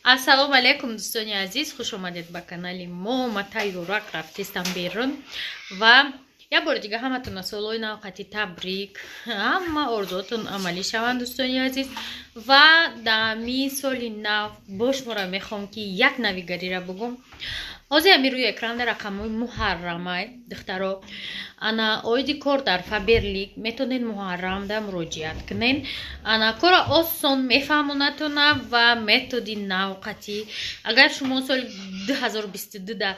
Ассалому алайкум, дӯстони азиз, хуш омадед ба канали мо. Ма тайёрак рафтистам берун ва як бори дига ҳаматона солҳои навқати табрик, ҳама орзуотон амалӣ шаванд, дӯстони азиз. Ва даами соли нав бо шуморо мехоҳам, ки як навигариро бугум. Ҳозир ҳами рӯи экранда рақамҳои Муҳаррамай, духтаро. Ана оиди кор дар Фаберлик метонед Муҳаррамда муроҷиат кунед. Ана кора осон мефаҳмонатона ва методи навқатӣ. Агар шумо соли 2022 да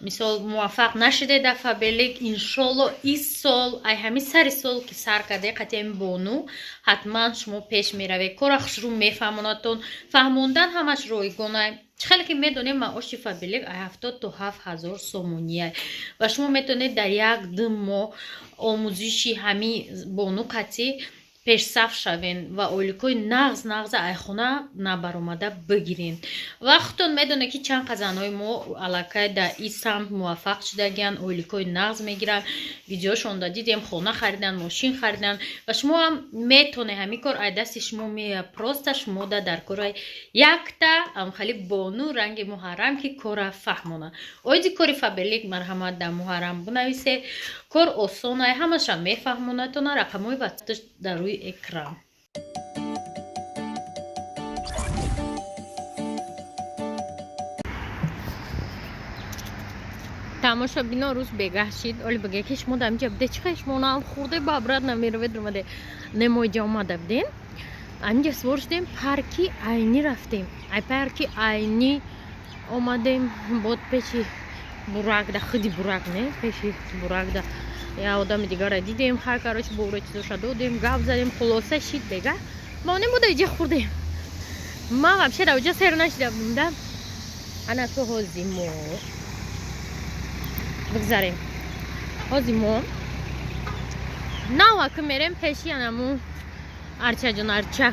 мисол муваффақ нашудед дар Фаберлик, иншолло ин сол, ай ҳами сари сол ки сар карде қати ҳами бону, ҳатман шумо пеш меравед. Кора хушрӯ мефаҳмонатон, фаҳмондан ҳамаш ройгонай. Чӣ хеле ки медонем, маоши Фаберлик ай 70 то 7000 сомония ва шумо метавонед дар як ду моҳ омӯзиши ҳами бону қатӣ пешсаф шавен ва ойликҳои нағз нағза айхона набаромада бигирен. Ва худтон медонед, ки чанд қазанҳои мо аллакай дар ин самт муваффақ шудагиянд, ойликҳои нағз мегиранд, видеошонда дидем, хона харидан, мошин харидан. Ва шумо ҳам метонед, ҳамин кор ай дасти шумо меояд. Просто шумо да дар кораи якта амхали бону ранги Муҳаррам, ки кора фаҳмона. Оиди кори Фаберлик марҳамат дар Муҳаррам бинависед. Кор осонай, ҳамаша мефаҳмонатона. Рақамҳои ватсапш дар рӯи экран. Тамошобино, рӯз бегаҳ шид. Оли биге ки шумо дар инҷа буде, чӣ хел шумо наам хурде ба обратно меравед омаде? Не, мо иҷа омада будем, анҷа свор шудем, парки Айнӣ рафтем, ай парки Айнӣ омадем, бод пеши Буракда, худи Бурак не, пеши Буракда я одами дигарра дидем. Хай, короче, бо чизоша додем, гап задем, хулоса шид бега ма онем буда иҷа хурдем. Ма вообще дар оҷа сер нашида будем да. Ана ко ҳози мо бигзарем, ҳози мо наваку мерем пеши анаму арчаҷон, арча,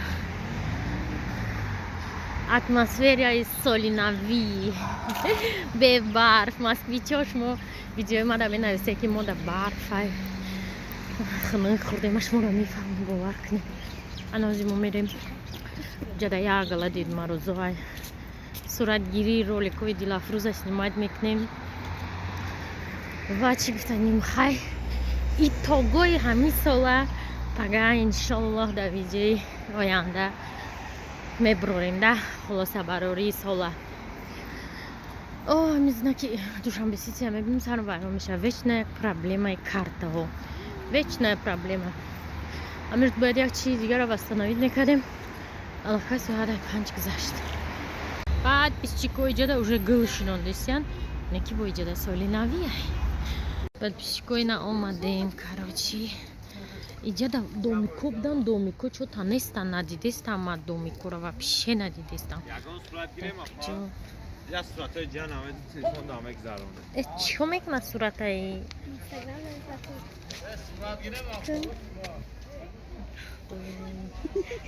атмосфераи соли навӣ бебарф. Москвичо, шумо видеои мада менависе, ки мо да барфай хунук хурдем. Ма шуморо мефаҳмам, бовар кунед. Ана ҳози мо мерем ҷада, як гала Дед Морозоай, суратгирии роликҳои дилафрӯза снимать мекунем. Ва чӣ гуфтанем, хай, итогои ҳамин сола пага иншоллоҳ дар видеои оянда мебурорем да, хулоса барории сола. О, знаки Душанбе Сития мебинем, сарм вайрон мешава. Вечная проблемаи картаҳо, вечная проблема. Амир бояд як чизи дигарро восстановить мекардем. Аллакай соат 5 гузашт. Баъд подписчико иҷода уже гул шинондесиян, не ки бо иҷода соли навия. Подписчикои на омадем, короче, иҷада домико будан, домико чо-та нестан, надидестам ма домикоро, вообще надидестам. Я суратҳои ҷан ҳама телефон дам мегзаронем. Э, чико мекунад суратаи?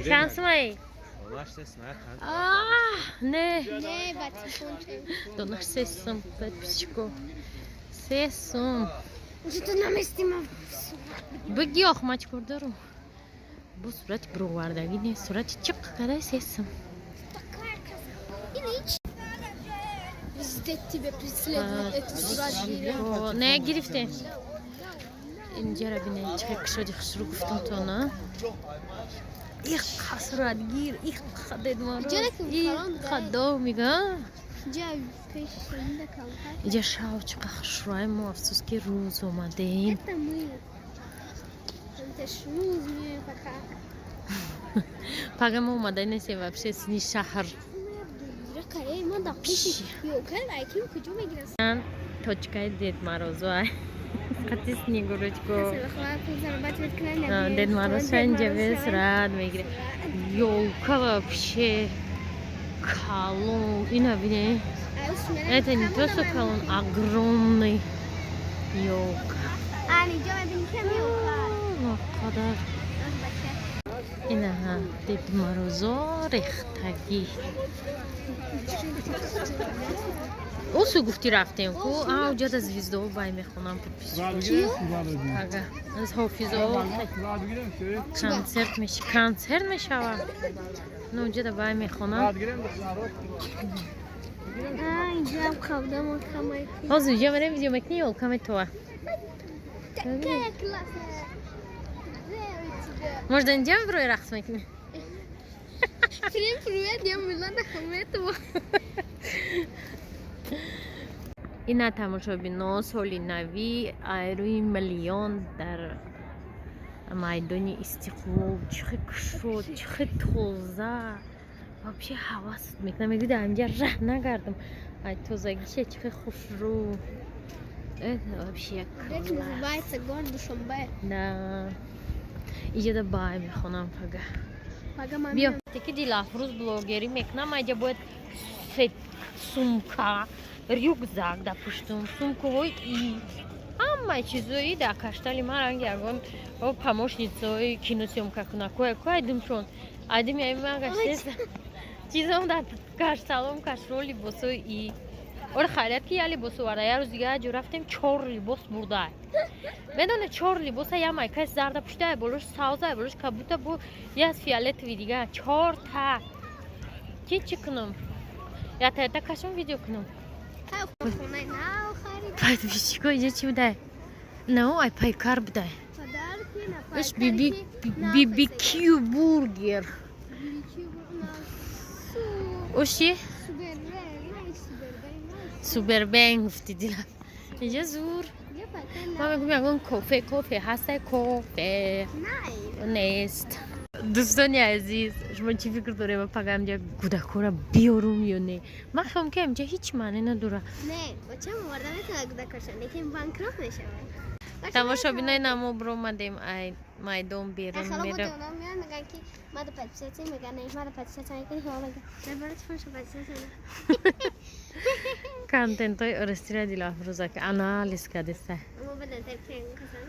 Чанд сумаи? Не, донаш 3 сум, подписчико, 3 сум. Биги, ох, ма чикор дорам бо сурати бировардагӣ? Не, сурати чиқ кадай, 3 сум. Везде тебя преследует эта сурат. Не гирифтем. Инҷара бинед, чӣ кушоди хушрӯ гуфтам то на иқа суратгир, иқа Дед Мороз, иқа домига. Иҷа шав чӣ қа хушрӯай. Мо афсӯс, ки рӯз омадем. Это мы. Это шуз пока. Пага мо омада нестем вообще сини шаҳр. Ма да пеши ёлка куҷо мегирам? Точкаи Дед Морозо қати Снегурочко. Дед Мороз инҷа сурат мегирад. Ёлка вообще калон, ина бине. Это не то что калон, огромный ёлка. Қадар инаҳа Дед Морозо рехтагӣ. Осу гуфти рафтем ку, а уҷада звездо бай мехонам, ага, аз ҳофизо концерт меш, концерт мешава. Ну уҷада бай мехонам. Инҷам қавдам камай. Ҳозир уҷа мерем, видео мекунӣ, ёлка метова. Такая классная. Может, инҷа брои рақс мекунӣ? Всем привет, я Милана Хаметова. Ина, тамошобино, соли навӣ айрӯи миллион дар майдони Истиқлол. Чӣ хел кушод, чӣ хел тоза, вообще ҳавас мекунам, мегӯ дар инҷа раҳ нагардам, ай тозагиша, чӣ хел хушрӯ. Это вообще Как называется город Душанбе? Да, иҷода бай мехонам пага. Пага ман. Биё, теки Дилафрӯз блогерӣ мекунам, айҷа бояд сумка, рюкзак дар пуштум, сумкаҳои и ҳамаи чизои дар каштали ман, ранги ягон помощницаҳои киносъёмка кунакое ку айдимшон айдим яма гаштеса чизом дар кашталом кашро, либосои и ор. Хайрият ки я либос оварда. Я рӯз дига ҷо рафтем, чор либос бурда, медоне, чор либоса: я майкаи зарда пушта, болош савза, болош кабута, бо я фиолетовый дига, чорта. Ки чӣ кунам, ята ята кашом, видео кунам. Хонаи нав харид. Подписчико, иҷа чӣ будай? Но ай пайкар будай. Подарки на Иш биби бибикю бургер. Оши супербенг гуфти, дила иҷа зур. Ман мегӯм, ягон кофе, кофе ҳастай, кофе нест. Дӯстони азиз, шумо чӣ фикр дорем, пага амҷа кӯдакҳоро биёрум ё не? Ман хелам ки амҷа ҳеҷ маъне надора. Не, бачам оварда метавонад кӯдакашон, лекин банкрот мешавад. Тамошобинои намо, биромадем ай майдон берун. Мерам. Меган ки мада подписаться, меган не, мада подписаться мекунӣ, ҳо меган. Дар телефоншо подписаться. Контентҳои оростира Дилафрӯза ки анализ кардеса. Мо бадан тайп касан.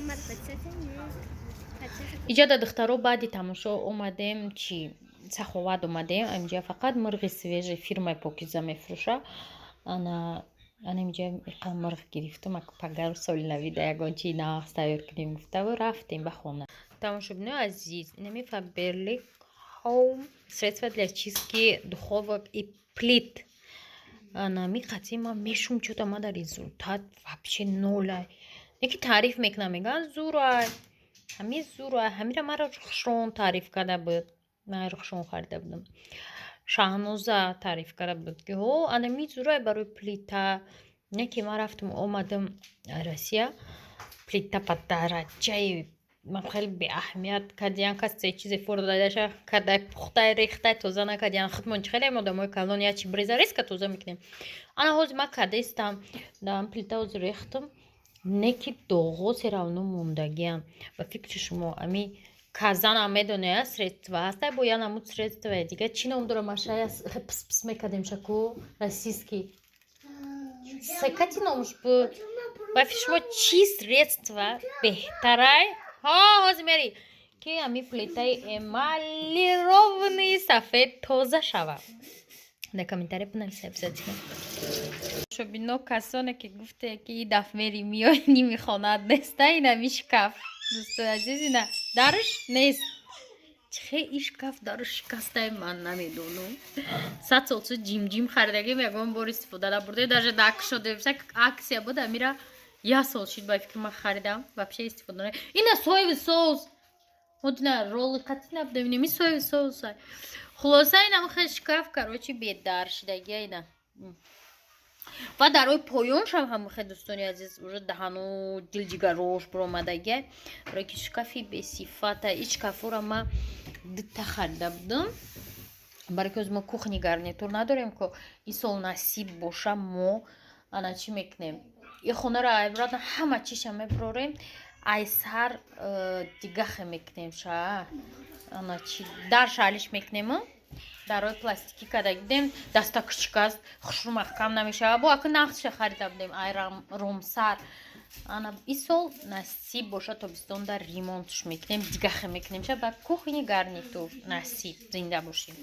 Мада подписаться. Иҷода, духтаро, баъди тамошо омадем, чи Саховат омадем. Инҷа фақат мурғи свежий фирмаи Покиза мефурӯша. Ана ана инҷа иқа мурғ гирифтам, пагар соли навида ягон чи нағз тайёр кунем гуфтаву рафтем ба хона. Тамошобинои азиз, инами Фаберлик Home, средства для чистки духовок и плит. Ана ми қатъи ман мешум, чӯта ма дар результат вообще нолай. Яки таъриф мекунам, мегӯянд зурай, ҳами зурай. Ҳамира маро Рухшон таъриф карда буд, ман Рухшон харида будам. Шаҳноза таъриф карда буд, ки ҳо, анами зурай барои плита. Не ки ман рафтам омадам Россия, плита ба дараҷаи ман хеле беаҳамият кардиян, касе чизе фурдадаша кардай, пухтай, рехтай, тоза накардиян. Худмон чи хеле одамои калон як чи бреза резка тоза мекунем. Ана ҳозир ман кардастам, дар плита ҳозир рехтам, не ки доғо всё равно мондагиам. Ба фикри шумо, ами казанам медоне, средства ҳастай, бо я намуд средства дига чӣ ном дора? Машая пис пис мекардем, шаку российский секати номуш буд. Ба фикри шумо, чӣ средства беҳтарай? Ҳо, ҳозир мери, ки ами плитаи эмалированный сафед тоза шава? Дар комментария бинависа обязательно. Шобино, касоне ки гуфте, ки и даф мери миёй, ними хонат неста, инами шкаф, дӯстои азиз, ина дарш нест. Чихе и шкаф дарш шикастай, ман намедонам. 100 сол шуд, ҷимҷим харидагим, ягон бор истифода набурда, даже дакшоде акция буд, амира як сол шуд, ба фикр, ман харидам, вообще истифода на. Ина соевый соус одина роли қатӣ набудам, инами соевый соус. Хулоса, инам хел шкаф, короче, бедар шидагия ина. Ва дарои поёншам ҳамахе, дӯстони азиз, уже даҳану дилҷигарош биромадагия, барои ки шкафи бесифата. И шкафура ма дута харида будам, барои ки ҳозир мо кухни гарнитур надорем ко. Ин сол насиб боша, мо ана чӣ мекунем, и хонаро обратно ҳама чиша мебурорем, ай сар дигахе мекунем ша, ана чи дар шалиш мекунем, дарои пластикӣ карда будем, даста кучик аст, хушрӯ маҳкам намешавад. Бо ака нақдша харида будем ай Ромсар. Ана ин сол насиб боша, тобистон дар ремонтш мекунем, дигахе мекунем ша, ба кухни гарнитур, насиб зинда бошем.